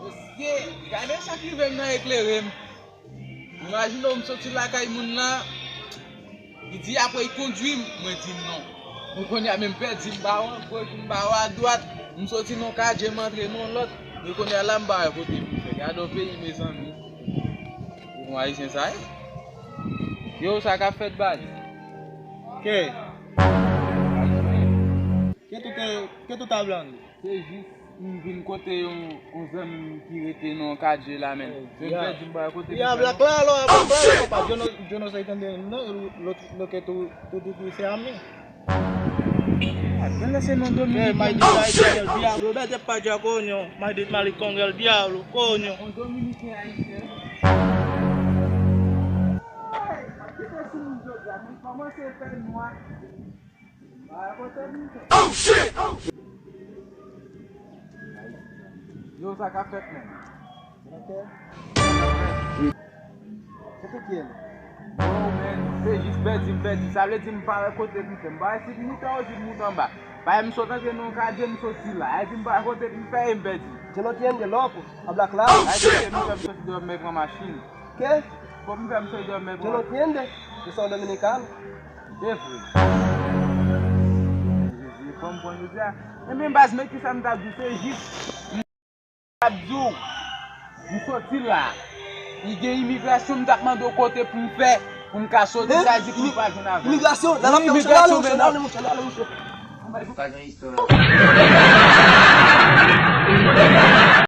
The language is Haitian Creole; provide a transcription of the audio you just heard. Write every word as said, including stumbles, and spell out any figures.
Mesye, gade sa k rive m nan eklere m. Imajine w, m soti lakay moun nan, li di apre l kondui m, mwen di non. Men kounye a menm pèdi m ba w a goch, m ba w a dwat, m soti nan yon katye, m antre nan yon lòt, men kounye a la m pa wè kote pou m fè. Gade yon peyi, mezanmi. Pou yon Ayisyen sa ye? Yo, sa k ap fèt, baz? Ke? Ke tout, ke tout a blan? Se jis m vin kote yon, yon zanmi m ki rete nan katye la, men. Se m pèdi m pa kote pou fè. Black la, alò, Black la, alò, papa, Jono, Jono sa tande, non, lòt, lòt ke tou, tou, tou, tou, se ami. Ah, men se non Dominiken. Maldita el diablo, vete pa allá, coño. Maldita el diablo, coño. Un Dominiken ayisyen. Ay, kite sou moun jodi a, men kòmanse fè nwa. Oh shit! Yo, sa ka fèt, men. Kote ki ye? Yo, men, se jis pèdi, m pèdi. Sa vle di m pa wè kote pou m fè. M pa wè si m moute anwo, si m moute anba. Paske m sot antre nan yon katye, m soti la. Sa vle di m pa wè kote pou m fè e m pèdi. Yo no tiende, loco. Habla claro. Sa vle di m fè m soti deyò, m pran machin. Ke? Fò m fè m soti deyò, m pran. Yo no tiende. Yo son dominikano. Se vre. Jezi, fò m pran jodi a. Ebyen, baz, men kisa m t ap di, se jis. Ap di w, m soti la. Li gen imigrasyon, m t ap mande w kote pou m fè, pou m ka soti, sa di pou m pa jwenn avè l. Imigrasyon, la, la, imigrasyon, men non. Pa gen istwa.